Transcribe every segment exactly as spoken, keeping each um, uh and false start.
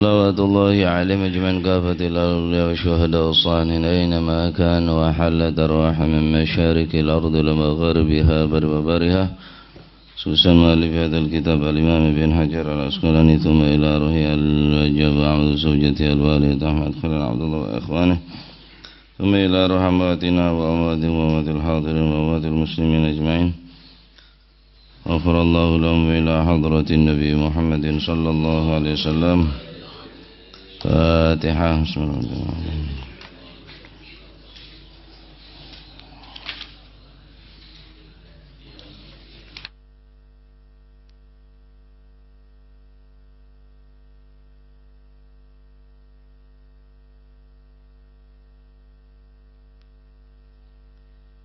صلوات الله عليهم أجمعين كافة الأولياء والشهداء والصالحين أينما كانوا وحلت أرواحهم من مشارق الأرض لمغاربها بربابرها خصوصا مؤلف هذا الكتاب الإمام ابن حجر العسقلاني ثم إلى روح الوجب عبد زوجته الوالد أحمد خليل عبد الله وإخوانه ثم إلى روح أمواتنا وأمواتهم وأموات الحاضرين وأموات المسلمين أجمعين غفر الله لهم إلى حضرة النبي محمد صلى الله عليه وسلم. فاتحة. بسم الله الرحمن الرحيم.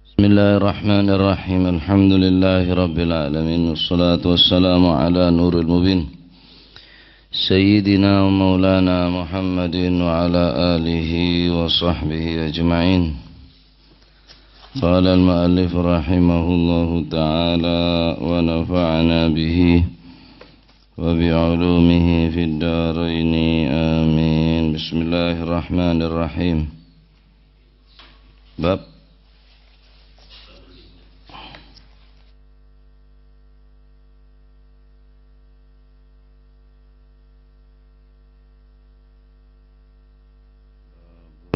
بسم الله الرحمن الرحيم. الحمد لله رب العالمين، والصلاة والسلام على نور المبين سيدنا ومولانا محمد وعلى آله وصحبه أجمعين. قال المؤلف رحمه الله تعالى ونفعنا به وبعلومه في الدارين آمين. بسم الله الرحمن الرحيم. باب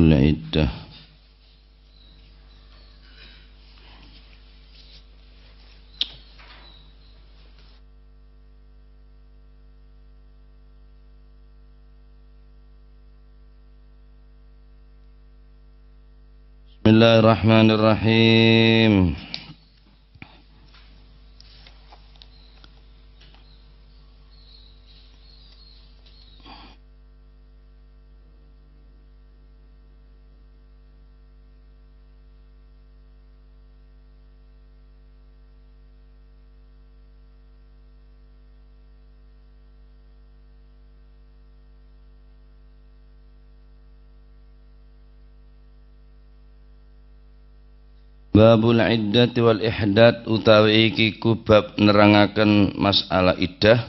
العدة. بسم الله الرحمن الرحيم. Babul iddati wal ihdad, utawi iki ku bab nerangaken masalah iddah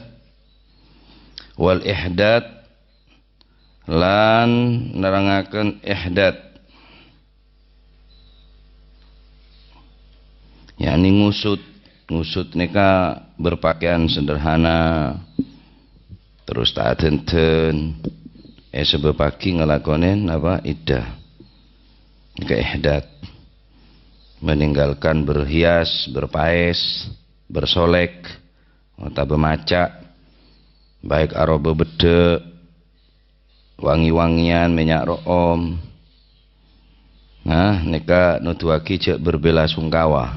wal ihdad, lan nerangaken ihdad, yakni ngusut. Ngusut nèka berpakaian sederhana, terus ta' adhândhân, èsabâbbhâghi ngalakonè napa? Iddah. Nèka ihdad. Meninggalkan berhias, berpaes, bersolek, otabâ maca', baik aroba beddhâ', wangi-wangian, mènnya' ro'om. Nah, nèka noduwâghi jhâ' berbela sungkawa,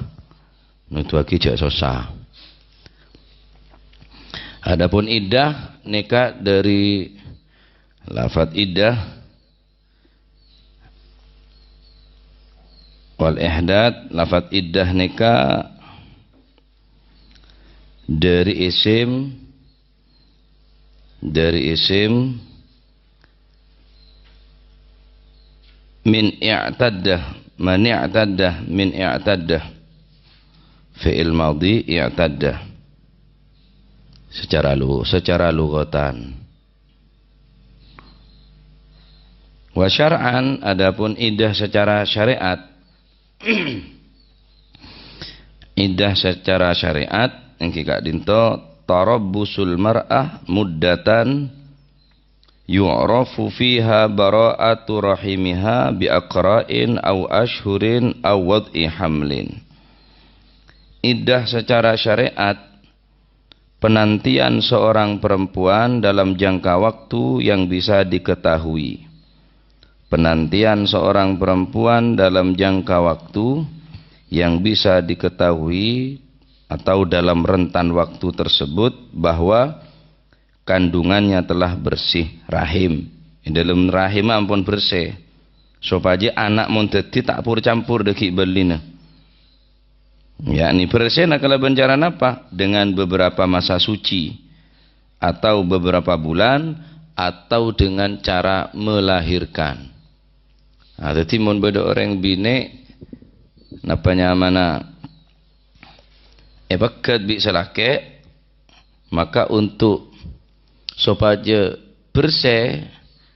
noduwâghi jhâ' sossa. Adapun iddah nèka dhâri lafat iddah wal ihdad, lafat iddah nèka dhâri isim, dhâri isim min i'tadda, man i'tadda, min i'tadda. Fi'il madhi i'tadda. Secara lu-, secara lugatan. Wa syar'an, adapun iddah secara syariat, iddah secara syariat, èngghi ka'dinto, tarabbusul mar'ah muddatan yu'rafu fiha bara'atu rahimiha bi aqra'in aw ashhurin aw wad'i hamlin. Iddah secara syariat penantian seorang perempuan dalam jangka waktu yang bisa diketahui. Penantian seorang perempuan dalam jangka waktu yang bisa diketahui atau dalam rentan waktu tersebut bahwa kandungannya telah bersih rahim. È dâlem rahim ampon bersih. Sopajâ ana' mon dhâddhi ta' pur-campur dhâggi' bâlina. Yakni bersèna kalabân cara napa? Dengan beberapa masa suci, atau beberapa bulan, atau dengan cara melahirkan. Nah, dhâddhi mon bâdâ orèng binè', napa nyamana èpegghât bi' sè lakè', maka untuk sopajâ bersè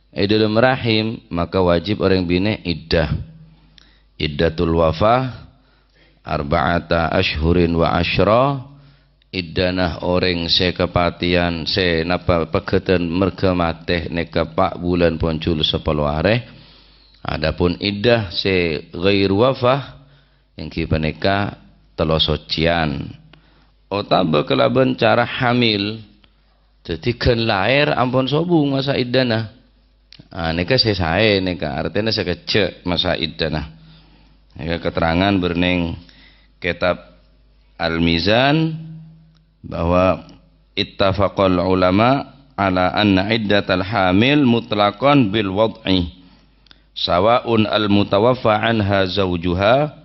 è dâlem rahim, maka wajib orèng binè' iddah. Iddatul wafah arba'ata asyhurin wa asyra, iddana orèng sè kapatèyan sè napa pegghâdhân merghâ matè nèka pa' bulân ponjhul sapolo arè. Adapun iddah sè ghairu wafah, èngghi panèka tello soccèyan. Otabâ kalabân cara hamil, dhâddhi ghân laèr ampon sobung masa iddana. Ah, nèka sè saè nèka, artèna sakejjhâ' masa iddana. Nèka keterangan bârnèng kètab Al-Mizan bahwa ittafaqal ulama ala anna iddatal hamil mutlaqan bil wad'i, sawa'un al-mutawaffa anha zaujuha,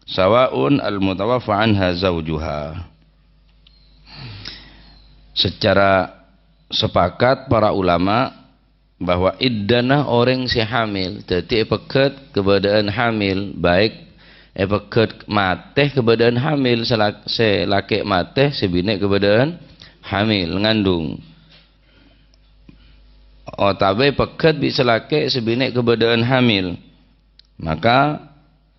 sawa'un al-mutawaffa anha zaujuha. Secara sepakat para ulama bahwa iddana orèng sè hamil, dhâddhi èpegghât kabâdâ'ân hamil, baik èpegghât matè kabâdâ'ân hamil, sè la-, sè lakè' matè, sè binè' kabâdâ'ân hamil, ngandung. Otabâ èpegghât bi' sè lakè' sè binè' kabâdâ'ân hamil. Maka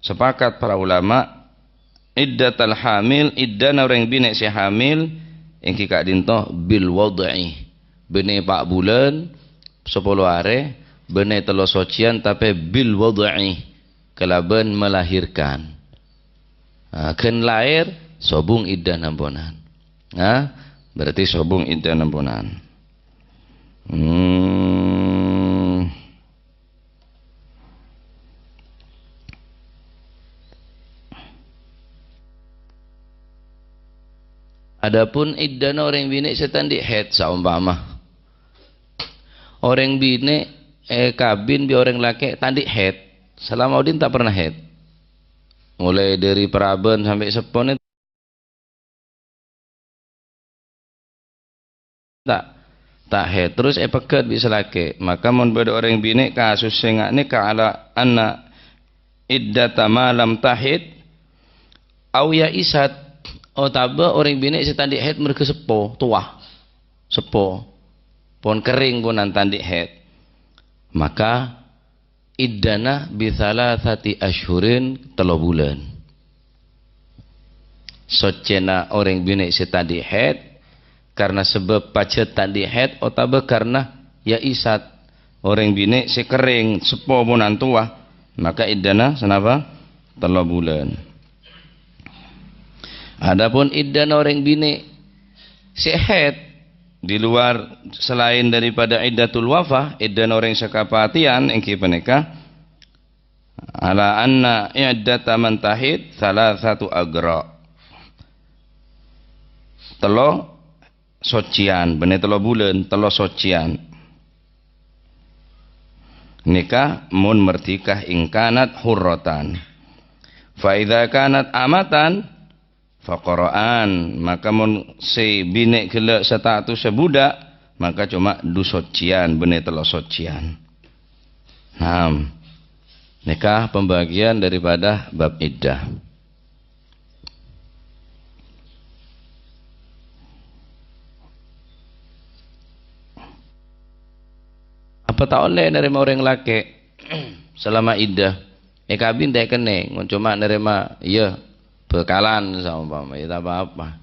sepakat para ulama, iddatal hamil, iddana orèng binè' sè hamil, èngghi ka'dinto bil wad'i, bânnè pa' bulân, sapolo arè, bânnè tello soccèyan, tapè bil wad'i, kalabân melahirkan. Ah, ghân laèr, sobung iddah namponan. Ah, berarti sobung iddah namponan. Hmm. Adapun iddana orèng binè' sè ta' andi' haid, saompama orèng binè' èkabin bi' orèng lakè' ta' andi' haid, salama odi'na ta' pernah haid. Mulai dhâri paraban sampè' seppona ta', ta' haid, terros èpegghât bi' sè lakè'. Maka mon bâdâ orèng binè' kasos sè nga-, nèka ala anna iddata ma lam tahid, au ya'isat, otabâ orèng binè' sè ta' andi' haid merghâ seppo, towa, seppo, pon kerrèng, pon ta' andi' haid, maka iddana bi thalathati asyhurin, tello bulân. Soccèna orèng binè' sè ta' andi' haid karna sabâb pajhât ta' andi' haid otabâ karna ya'isat, orèng binè' sè kerrèng, seppo, pon towa, maka iddana sanapa? Tello bulân. Adapun iddana orèng binè' sè haid di luar selain daripada iddatul wafah, iddana orèng sè kapatèyan èngghi panèka ala anna iddata man tahid thalathatu aghra'. Tello soccèyan, bânnè tello bulân, tello soccèyan. Nèka mon merdikah in kanat hurratan. Fa idza kanat amatan faqara'an, maka mon sè binè' ghellâ' statussa budak, maka coma du soccèyan, bânnè tello soccèyan. Naam. Nèka pembagian daripada bab iddah. Apa ta' ollè narèma orèng lakè' salama iddah? Èkabin ta' èkennèng, mon coma narèma, iyâ, bhâkalan saompama, iyâ ta' pa-apa.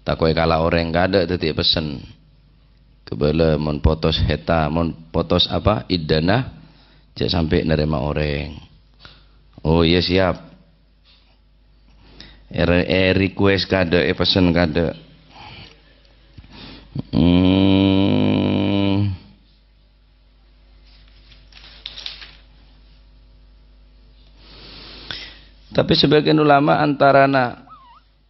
Tako' èkala' orèng kadâ' dhâddhi èpessen. Kabâlâ mon potos haidda, mon potos apa, iddana, jhâ' sampè' narèma orèng. Oh, iyâ, siap. È-, è-request kadâ', èpessen kadâ'. Hmm. Tapè sabâgiân ulama antarana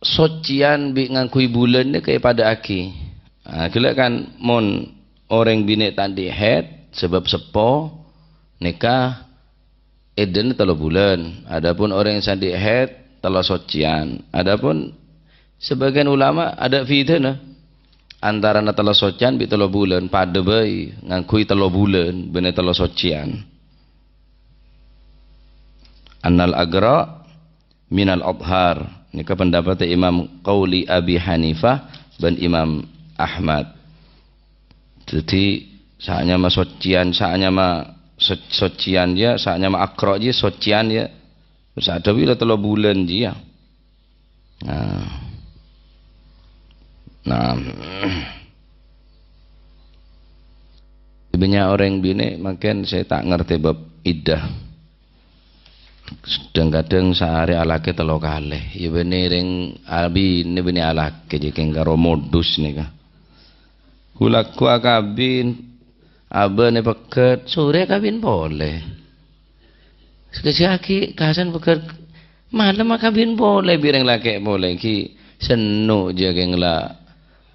soccèyan bi' ngangghuy bulân nèka èpadâ'aghi. Ah, ghellâ' kan mon orèng binè' ta' andi' haid sabâb seppo, nèka iddana tello bulân. Adapun orèng sè andi' haid, tello soccèyan. Adapun sabâgiân ulama adâ' bhidhâna antarana tello soccèyan bi' tello bulân, padâ bhâi ngangghuy tello bulân, bânnè tello soccèyan. Annal aghra' minal athhar. Nèka pendapatta Imam Qauli Abi Hanifah bân Imam Ahmad. Dhâddhi, Sa'nyama socciyan, sa'nyama so-, socciyan, ya, sa'nyama aghra', ya, socciyan, ya. Sa'dhâbuna tello bulân, ya. Nah. Nah. Bânnya' orèng binè' mangkèn sè ta' ngartè bab iddah. Kadhâng-kadhâng saarè alakè tello kalè. Iyâ bânnè rèng abinè bânnè alakè jâ' kèng karo modus nèka. Gu-lagghu akabin, abâ' nè pegghât, sorè akabin polè. Sakejjhâ' aghi' kasan pegghât, malem akabin polè, bi' rèng lakè' polè, ghi' senno' jâ' kèng la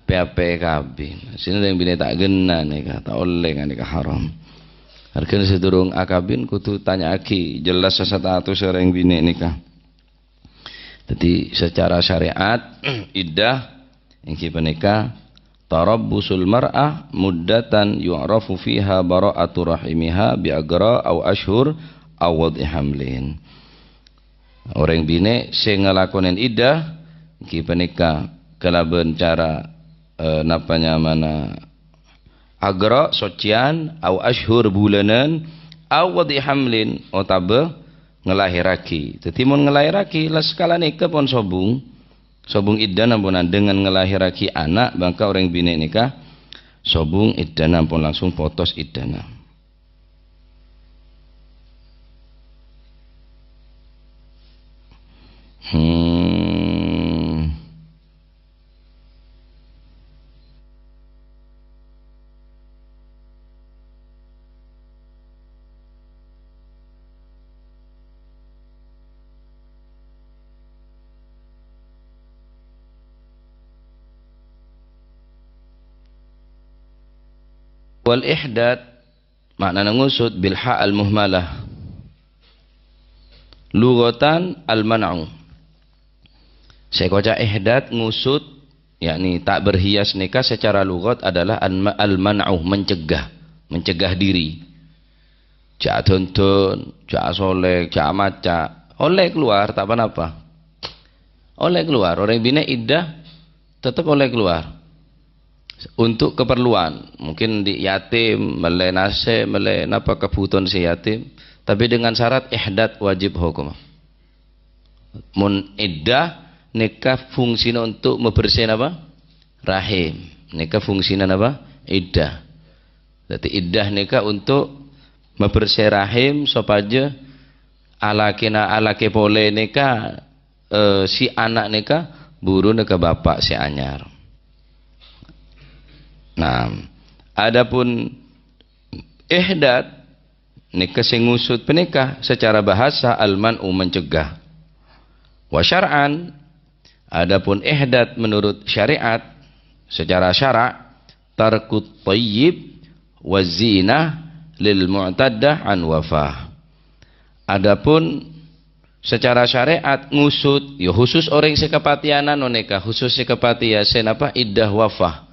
pè-apè kabin. Sènè rèng binè' ta' ghenna nèka, ta' ollè nganèka haram. Arghâna sadurung akabin kodhu tanya'aghi jelas sè statussa rèng binè' nèka. Dhâddhi, secara syariat, iddah èngghi panèka tarabbusul mar'ah muddatan yu'rafu fiha bara'atu rahimiha bi aghra' aw asyhur aw wad'i hamlin. Orèng binè' sè ngalakonè iddah èngghi panèka kalabân cara, eh, napa nyamana aghra', socciyan, aw asyhur, bulânan, aw wad'i hamlin, otabâ ngalahèrraghi. Dhâddhi, mon ngalahèrraghi, la sakala nèka pon sobung, sobung iddahna amponan dengan ngalahèrraghi ana', mangka orèng binè' nèka sobung iddahna ampon langsung potos iddahna. Hmm. Wal ihdath ma'nana ngusut bil ha al muhmalah. Lughatan al man'u. Sè èkoca' ihdath ngusut, yakni ta' berhias nèka secara lughat adalah al-, al-man'u, mencegah, mencegah diri. Jhâ' adhândhân, jhâ' asolek, jhâ' amaca'. Ollè keluar, ta' ponapa. Ollè keluar. Orèng binè' iddah tetep ollè keluar. Untuk keperluan, mungkin andi' yatim, mellè nasè', mellè napa kabhutowan sè yatim, tapè dengan syarat ihdath wajib hokomma. Mon iddah nèka fungsina untuk mabersè napa? Rahim. Nèka fungsina napa? Iddah. Dhâddhi iddah nèka untuk mabersè rahim sopajâ alakèna, alakè polè nèka, eh, si ana' nèka buruna ka bapa' sè anyar. Nah, adapun ihdath nèka sè ngusut panèka secara bahasa al-man'u, mencegah. Wa syar'an, adapun ihdath menurut syariat, secara syara', tarkut thayyib wa zinah lil mu'taddah an wafah. Adapun secara syariat ngusut, ya khusus orèng sè kapatèyan anu nèka, khusus sè kapatèyan sè napa? Iddah wafah.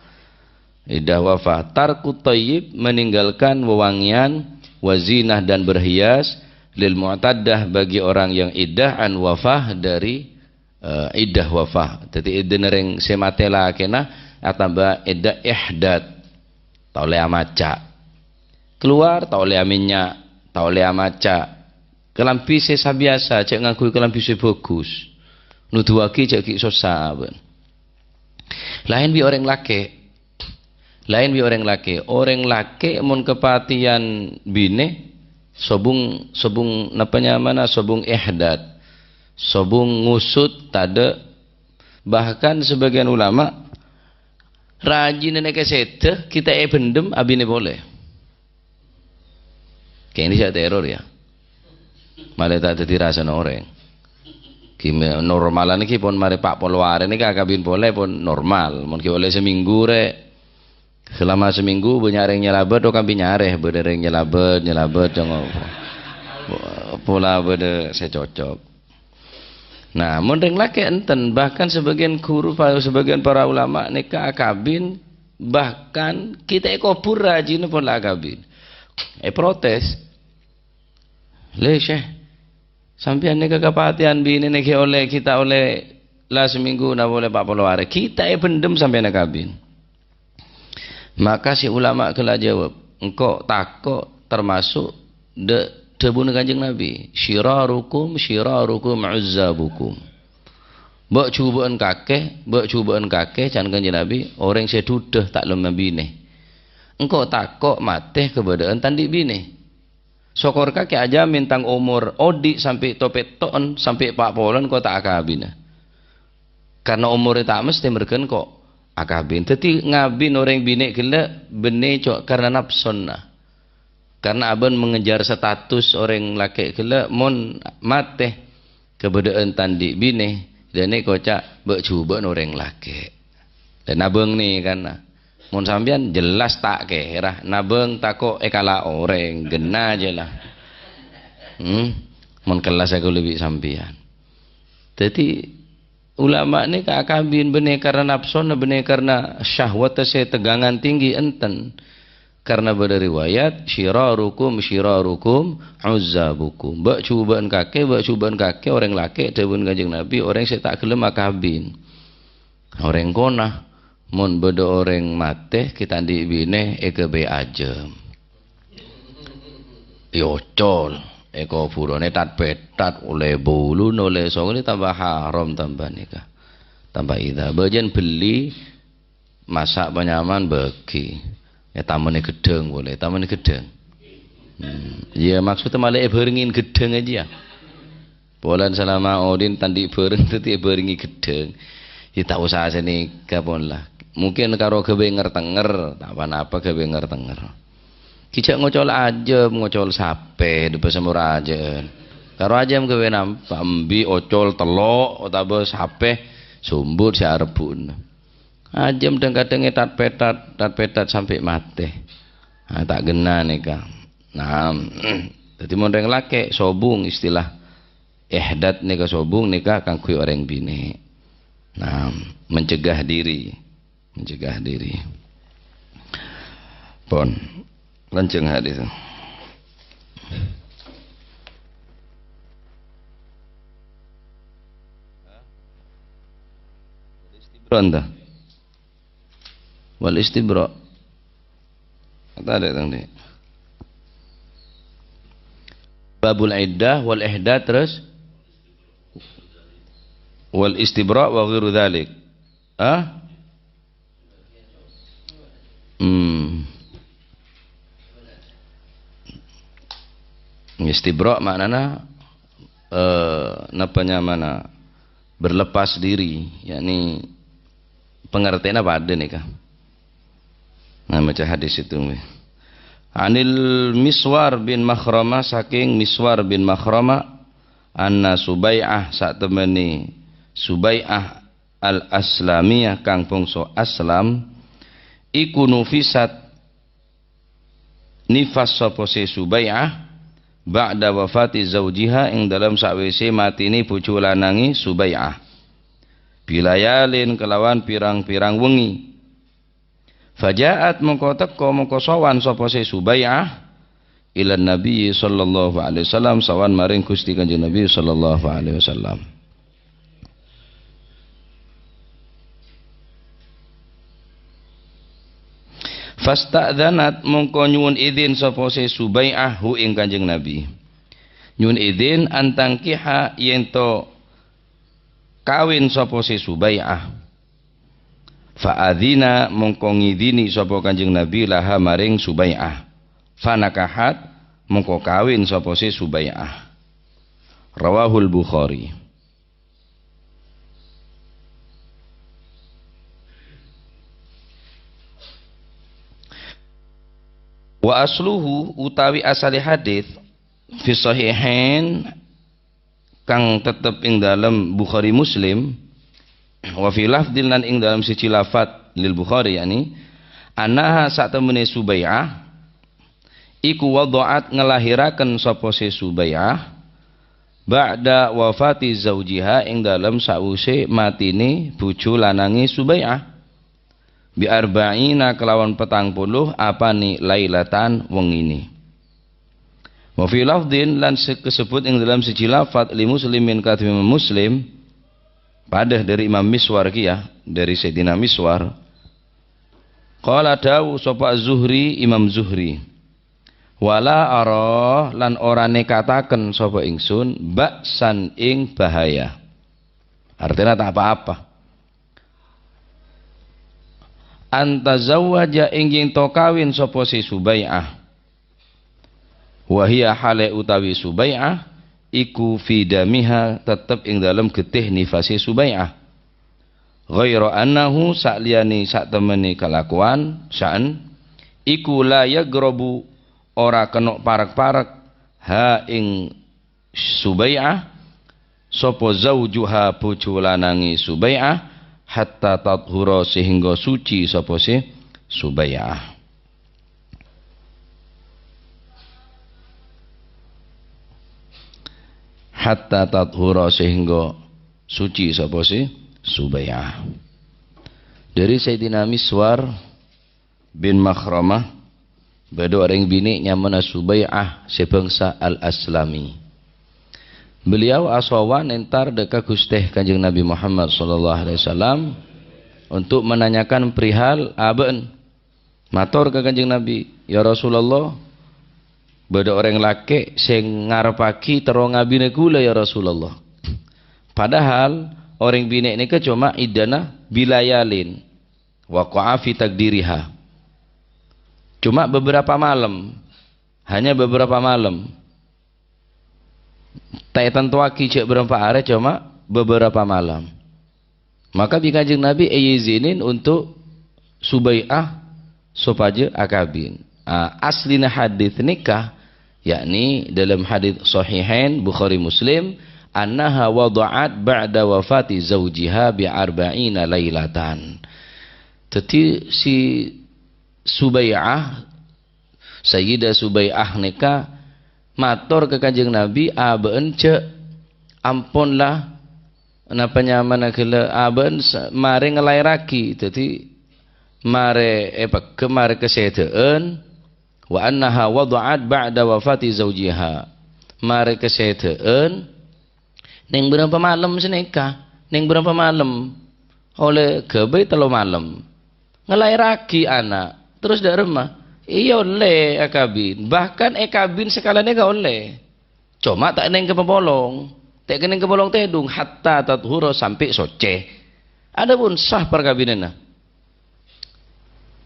Iddah wafah. Tarkut thayyib, meninggalkan wewangian, wa zinah, dan berhias, lil mu'taddah, bagi orang yang iddah, an wafah, dari, eh, iddah wafah. Dhâddhi iddahna rèng sè matè lakèna atamba iddah ihdath. Ta' ollè amaca'. Keluar, ta' ollè amènnya', ta' ollè amaca'. Kalambhi sè sabiyasa, jhâ' ngangghuy kalambhi sè bhâghus. Nodhuwaghi jhâ' ghi' sossa bân. Laèn bi' orèng lakè'. Laèn bi' orèng lakè'. Orèng lakè' mon kapatèyan binè, sobung, sobung napa nyamana, sobung ihdath. Sobung ngusut tadâ'. Bahkan sebagian ulama rajina nèka sèdhâ, ghi' ta' èbhendhem abinè polè. Kènè sè teror, ya. Malè ta' dhâddhi rassana orèng. Ghi' me-, normalan ghi' pon marè pa' polo arè nèka akabin polè pon normal. Mon ghi' ollè samènggu rè. Selama samènggu bânnya' rèng nyalabât, oh, kabin nyarè, bâdâ rèng nyalabât, nyalabât, cong-, pola bâdâ sè cocok. Nah, mon rèng lakè' enten, bahkan sebagian guru, pa-, sebagian para ulama nèka akabin, bahkan ghi' ta' èkobhur rajina pon la akabin. Èprotes. "Lè, Syekh, sampèyan nèka kapatèyan binè nèka ollè, ghi' ta' ollè la samènggu napa ollè pa' polo arè. Ghi' ta' èbhendhem sampèyan akabin." Maka si ulama ghellâ' jâwâb, Engko' tako' termasuk dha-, dhâbuna Kanjeng Nabi, "Syirarukum, syirarukum, uzzabukum." Bâ' jhubâ'ân kakè, bâ' jhubâ'ân kakè, can Kanjeng Nabi, orèng sè dhudhâ ta' lem abinè. Engko' tako' matè kabâdâ'ân ta' andi' binè. Sokor kakè ajamin tang omor odi' sampè' to-petto'en, sampè' pa' polana engko' ta' akabina. Karna omorra ta' mestè merghâ engko' akabin. Dhâddhi ngabin orèng binè' ghellâ' bânnè co-, karna napsona. Karna abân mengejar status orèng lakè' ghellâ', mon matè kabâdâ'ân ta' andi' binè, dhâ' nèko ca' bâ' jhubâ'ân orèng lakè'. Dhâ' nabâng nè kan. Mon sampèyan jelas ta' kèra, nabâng tako' èkala' orèng, ghenna jâ la. Hmm? Mon kellas kaulâ bi' sampèyan. Dhâddhi, ulama nèka akabin bânnè karna napsona, bânnè karna syahwatta sè tegangan tinggi, enten. Karna bâdâ riwayat, "Syirarukum, syirarukum, uzzabukum." Bâ' jhubâ'ân kakè, bâ' jhubâ'ân kakè orèng lakè', dhâbuna Kanjeng Nabi, orèng sè ta' ghellem akabin. Orèng kona, mon bâdâ orèng matè, ghi' ta' andi' binè, èghâbây ajâm. Èocol, èkobhurân, ètat-petat, ollè buluna, ollè songona, tamba haram, tamba nèka. Tamba idza. Bâjâna bellè, masa' panyaman bâgi. È tamanna ghedhâng polè, tamanna ghedhâng. Hmm. Iyâ, maksudnya malah èbhârengngè ghedhâng ajâ, yâ. Polana salama odi' ta' andi' bhâreng, dhâddhi èbhârengngè ghedhâng. Yâ, ta' osa sanèka pon la. Mungkin karo ghâbây nger-tenger, ta' pa-napa ghâbây nger-tenger. Ghi' jhâ' ngocol ajâm, ngocol sapè, dhi bâsa morajâ'ân. Karo ajâm ghâbây napa? Embi' ocol tello' otabâ sapè sombut sè arebbhu'na. Ajâm dhâng-kadhâng ètat-petat, tat-petat sampè' matè. Ah, ta' ghenna nèka. Nah, dhâddhi mon rèng lakè' sobung, istilah ihdath nèka sobung nèka kaangghuy orèng binè'. Nah, mencegah diri. Mencegah diri. Pon. Lanjhâng hadis. Wal istibra' ta? Wal istibra'. Tadi tadi. Babul iddah wal ihdath terus wal istibra' wa ghairu dzalik. Hah? Hmm. Istibra' maknana, eh, napa nyamana? Berlepas diri, yakni pengertianna padâ nèka. Nah, maca hadis itu. Anil Miswar bin Makhramah, saking Miswar bin Makhramah, anna Subai'ah, satemene Subai'ah al-Aslamiyah kang bangsa Aslam, iku nufisat, nifas sapa se Subai'ah, ba'da wafati zaujiha, ing dalem sawise matine bojo lanange Subai'ah, bilayalin kelawan pirang-pirang wengi. Faja'at, mongko teka, mongko sowan sapa se Subai'ah, ilan Nabi sallallahu alaihi wasallam, sowan maring Gusti Kanjeng Nabi sallallahu alaihi wasallam. Fasta'dzanat, mongko nyuwun idin sapa se Subai'ah hu ing Kanjeng Nabi. Nyuwun idin antangkiha, yen to kawin sapa se Subai'ah. Fa'adzina, mongko ngidini sapa Kanjeng Nabi laha maring Subai'ah. Fanakahat, mongko kawin sapa se Subai'ah. Rawahul Bukhari. Wa asluhu, utawi asale hadis, fi sahihain, kang tetep ing dalem Bukhari Muslim, wa fi lafdin, lan ing dalem siji lafat lil Bukhari, yakni, annaha, satemene Subai'ah, iku wada'at, ngelahiraken sapa se Subai'ah, ba'da wafati zaujiha, ing dalem sause matine bojo lanange Subai'ah, bi arba'ina, kelawan petang puluh apane lailatan wengine. Wa fi lafdin, lan se-, kasebut ing dalem siji lafat li Muslimin, kadhi Imam Muslim, padha dari Imam Miswar kiya, dari Sayyidina Miswar. Qala, dawu sapa Az-Zuhri, Imam Zuhri. "Wala ara, lan ora nekataken sapa ingsun, ba'san ing bahaya." Artèna ta' apa-apa. "Antazawwaja, èngghi to kawin sapa si Subai'ah." Wa hiya, hale utawi Subai'ah, iku fi damiha, tetep ing dalem getih nifase Subai'ah. Ghaira annahu, sa'liyane satemene kalakowan, sa'en, iku la yaghrabu, ora keno' parek-parek, ha ing Subai'ah, sapa zaujuha, bojo lanange Subai'ah, hatta tathura, sehingga suci sapa si Subai'ah. Hatta tathura, sehingga suci sapa si Subai'ah. Dari Sayyidina Miswar bin Makhramah, bâdâ orèng binè' nyamana Subai'ah sè bangsa Al-Aslami. Beliau asowan entar dâ' ka Ghustè Kanjeng Nabi Muhammad sallallahu alaihi wasallam untuk menanyakan perihal abâ'na. Mator ka Kanjeng Nabi, "Ya Rasulullah, bâdâ orèng lakè' sè ngarebbhâghi terro ngabina kaulâ, ya Rasulullah." Padahal orèng binè' nèka coma iddana bilayalin. Waqa'a fi taqdiriha. Cuma beberapa malam. Hanya beberapa malam. Ta' ètantowaghi jâ' bârâmpa arè, coma beberapa malam. Maka bi' Kanjeng Nabi èizinin untuk Subai'ah sopajâ akabin. Ah, aslina hadits nèka, yakni dalam hadits Sahihain Bukhari Muslim, "Annaha wada'at ba'da wafati zaujiha bi arba'ina lailatan." Dâddhi, si Subai'ah, Sayyidah Subai'ah nèka mator ka Kanjeng Nabi, "Abâ'na jâ' ampon la, napa nyamana ghellâ', abâ'na sa-, marè ngalaèrraghi." Dâddhi, marè èpeggem, marè kasèdhâ'ân, "Wa annaha wada'at ba'da wafati zaujiha." Marè kasèdhâ'ân, neng bârâmpa malem sanèka, neng bârâmpa malem, ollè ghâbây tello malem. Ngalaèrraghi ana', terros dâ' remma, iyâ ollè akabin, bahkan èkabin sakalèyan ghâ' ollè. Coma ta' neng ka papolong, ta' kennèng ka polong tèdung, hatta tathura, sampè' soccè. Adapun sah parkabinanna,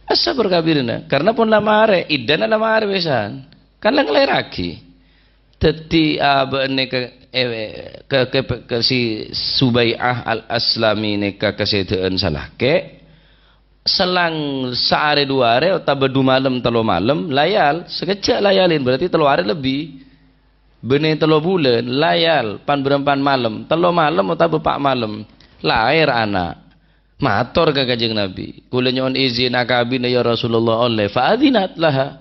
Essa parkabinanna, karna pon la marè, iddana la marè pèsan. Kan la ngalaèrraghi. Dâddhi abâ'na ka, eh, ka, ka, ka si Subai'ah Al-Aslami nèka kasèdhâ'ân salakè', selang saarè du arè otabâ du malem tello malem, layal, sakejjhâ' layalin, berarti tello arè lebbi. Bânnè tello bulân, layal, pan-bârâmpan malem, tello malem otabâ pa' malem, laèr ana'. Mator ka Kanjeng Nabi, "Kaulâ nyo'on izin akabin, ya Rasulullah, ollè?" Fa adzinat laha.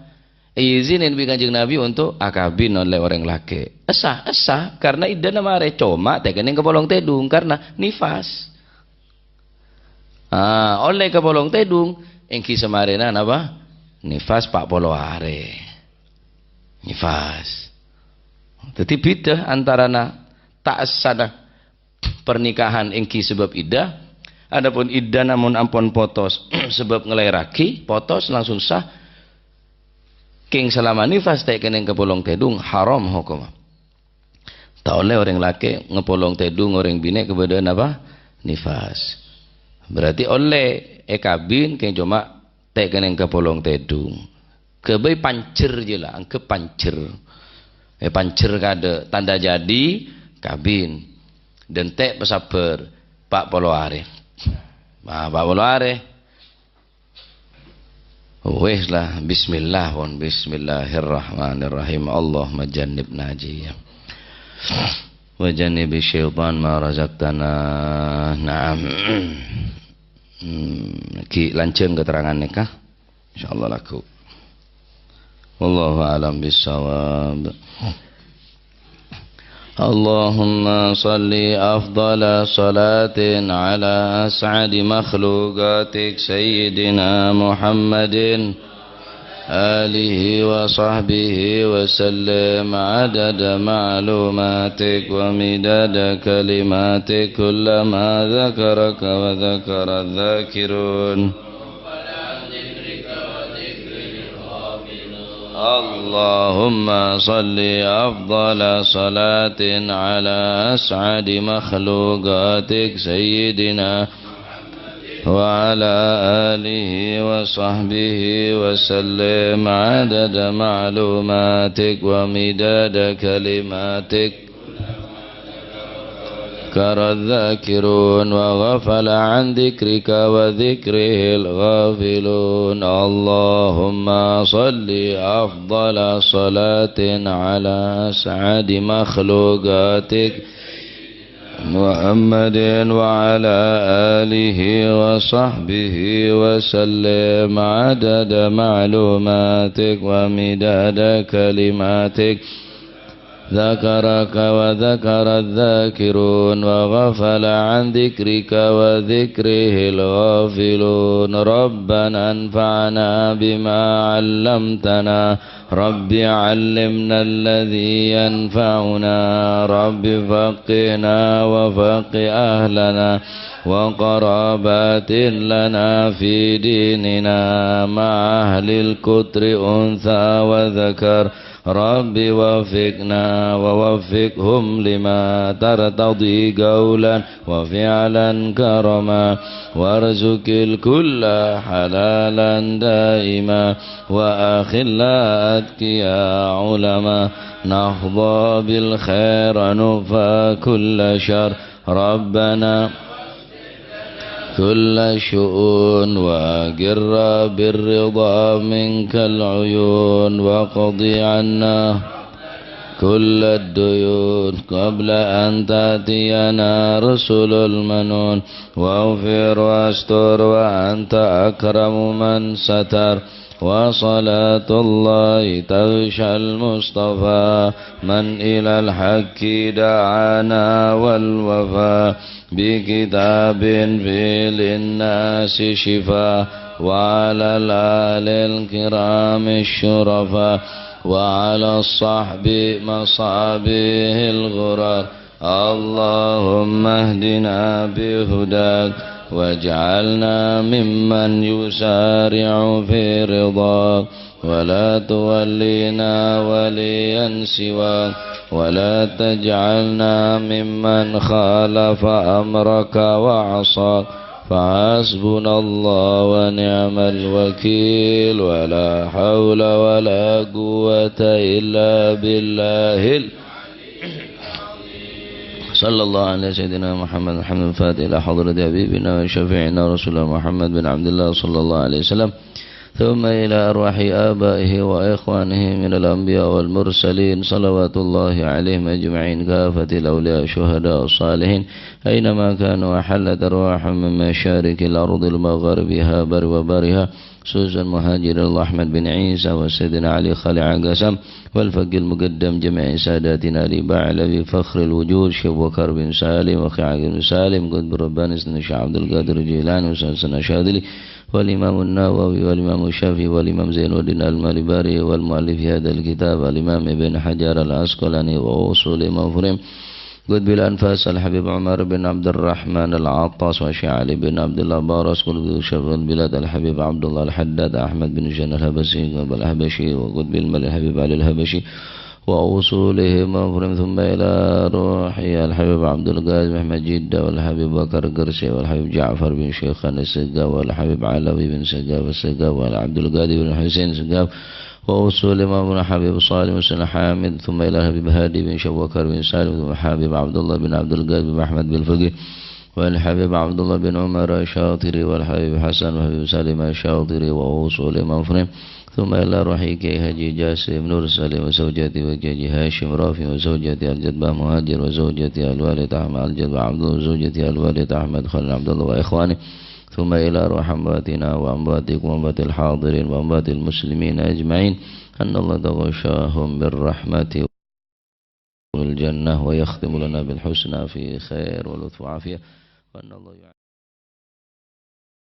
Izinin bi' Kanjeng Nabi untuk akabin ollè orèng lakè'. Essa, essa, karna iddana marè, coma ta' kennèng ka polong tèdung karna nifas. Ah, ollè ka polong tèdung, èngghi samarèna napa? Nifas pa' polo arè. Nifas. Dâddhi bhidhâ antarana ta' essana pernikahan èngghi sabâb iddah, adapun iddana mon ampon potos sabâb ngalaèrraghi, potos langsung sah. Kèng salama nifas ta' kennèng ka polong tèdung, haram hokomma. Ta' ollè orèng lakè' ngapolong tèdung orèng binè' kabâdâ'ân apa? Nifas. Berarti ollè èkabin kèng coma ta' kennèng ka polong tèdung. Ghâbây pancèr jâ la, angghep pancèr. Eh, pancèr kadâ', tanda jadi kabin. Dântè' pasabbhâr, pa' polo arè. Nah, pa' polo arè. Wis lah, bismillah pon. Bismillahirrahmanirrahim. Allahumma jannibna ajiya. Wa jannibi syaitan ma razaqtana. Naam. Hmm, ghi lanjhâng keterangan nèka. Insyaallah laku. Wallahu a'lam bissawab. اللهم صل أفضل صلاة على أسعد مخلوقاتك سيدنا محمد آله وصحبه وسلم عدد معلوماتك ومداد كلماتك كلما ذكرك وذكر الذاكرون. اللهم صل أفضل صلاة على أسعد مخلوقاتك سيدنا وعلى آله وصحبه وسلم عدد معلوماتك ومداد كلماتك. ذكر الذاكرون وغفل عن ذكرك وذكره الغافلون. اللهم صل أفضل صلاة على أسعد مخلوقاتك محمد وعلى آله وصحبه وسلم عدد معلوماتك ومداد كلماتك. ذكرك وذكر الذاكرون وغفل عن ذكرك وذكره الغافلون. ربنا انفعنا بما علمتنا. رب علمنا الذي ينفعنا. رب فقهنا وفقه أهلنا وقرابات لنا في ديننا مع أهل القطر أنثى وذكر. رب وفقنا ووفقهم لما ترتضي قولا وفعلا كرما، وارزق الكل حلالا دائما، وأخلاء أتقياء علما، نحظى بالخير نكفى كل شر. ربنا كل شؤون، وأقر بالرضا منك العيون، واقض عنا كل الديون قبل أن تأتينا رسل المنون، واغفر واستر وأنت أكرم من ستر. وصلاة الله تغشى المصطفى من إلى الحق دعانا والوفا بكتاب فيه للناس شفاء، وعلى الآل الكرام الشرفاء، وعلى الصحب مصابيح الغرر. اللهم اهدنا بهداك، واجعلنا ممن يسارع في رضاك، ولا تولنا وليا سواك، ولا تجعلنا ممن خالف أمرك وعصاك. فحسبنا الله ونعم الوكيل، ولا حول ولا قوة إلا بالله ال-، صلى الله على سيدنا محمد الحمد الفاتح إلى حضرة حبيبنا وشفيعنا رسول الله محمد بن عبد الله صلى الله عليه وسلم. ثم إلى أرواح آبائه وإخوانه من الأنبياء والمرسلين، صلوات الله عليهم أجمعين، كافة الأولياء الشهداء الصالحين، أينما كانوا، وحلت أرواحهم من مشارق الأرض لمغاربها، بر وبرها، خصوصا مهاجر الله أحمد بن عيسى وسيدنا علي خليل عقسم، والفقيه المقدم جميع ساداتنا أبي بعلوي فخر الوجود شيخ بكر بن سالم وأخي عقيل بن سالم، قطب الرباني سيدنا الشيخ عبد القادر الجيلاني وسيدنا الشاذلي، والإمام النووي والإمام الشافعي والإمام زين الدين المالباري والمؤلف هذا الكتاب الإمام ابن حجر العسقلاني وأصول مفرم قطب الأنفاس الحبيب عمر بن عبد الرحمن العطاس والشيخ علي بن عبد الله براس قطب شرق البلاد الحبيب عبد الله الحداد أحمد بن جنة الحبشي قطب الحبشي وقطب الملك الحبيب علي الحبشي وأصولهم مفرم، ثم إلى روح الحبيب عبد القادر محمد جدة والحبيب بكر قرشي والحبيب جعفر بن شيخان السقاف والحبيب علوي بن سقاف السقاف والعبد القادر بن حسين السقاف وأصول مفرم الحبيب صالح بن حسين الحامد، ثم إلى الحبيب هادي بن شوكر بن سالم، ثم الحبيب عبد الله بن عبد القادر بن أحمد بن فقيه والحبيب عبد الله بن عمر الشاطري والحبيب حسن والحبيب سالم الشاطري وأصول مفرم، ثم إلى روح كي حاجي جاسم نور سليم وزوجته وكي حاجي هاشم رافي وزوجته الجدبة مهاجر وزوجته الوالد أحمد الجدبة عبد الله وزوجته الوالد أحمد خليل عبد الله وإخوانه، ثم إلى روح أمواتنا وأمواتكم وأموات الحاضرين وأموات المسلمين أجمعين، أن الله تغشاهم بالرحمة والجنة ويختم لنا بالحسنى في خير ولطف وعافية، وأن الله يعين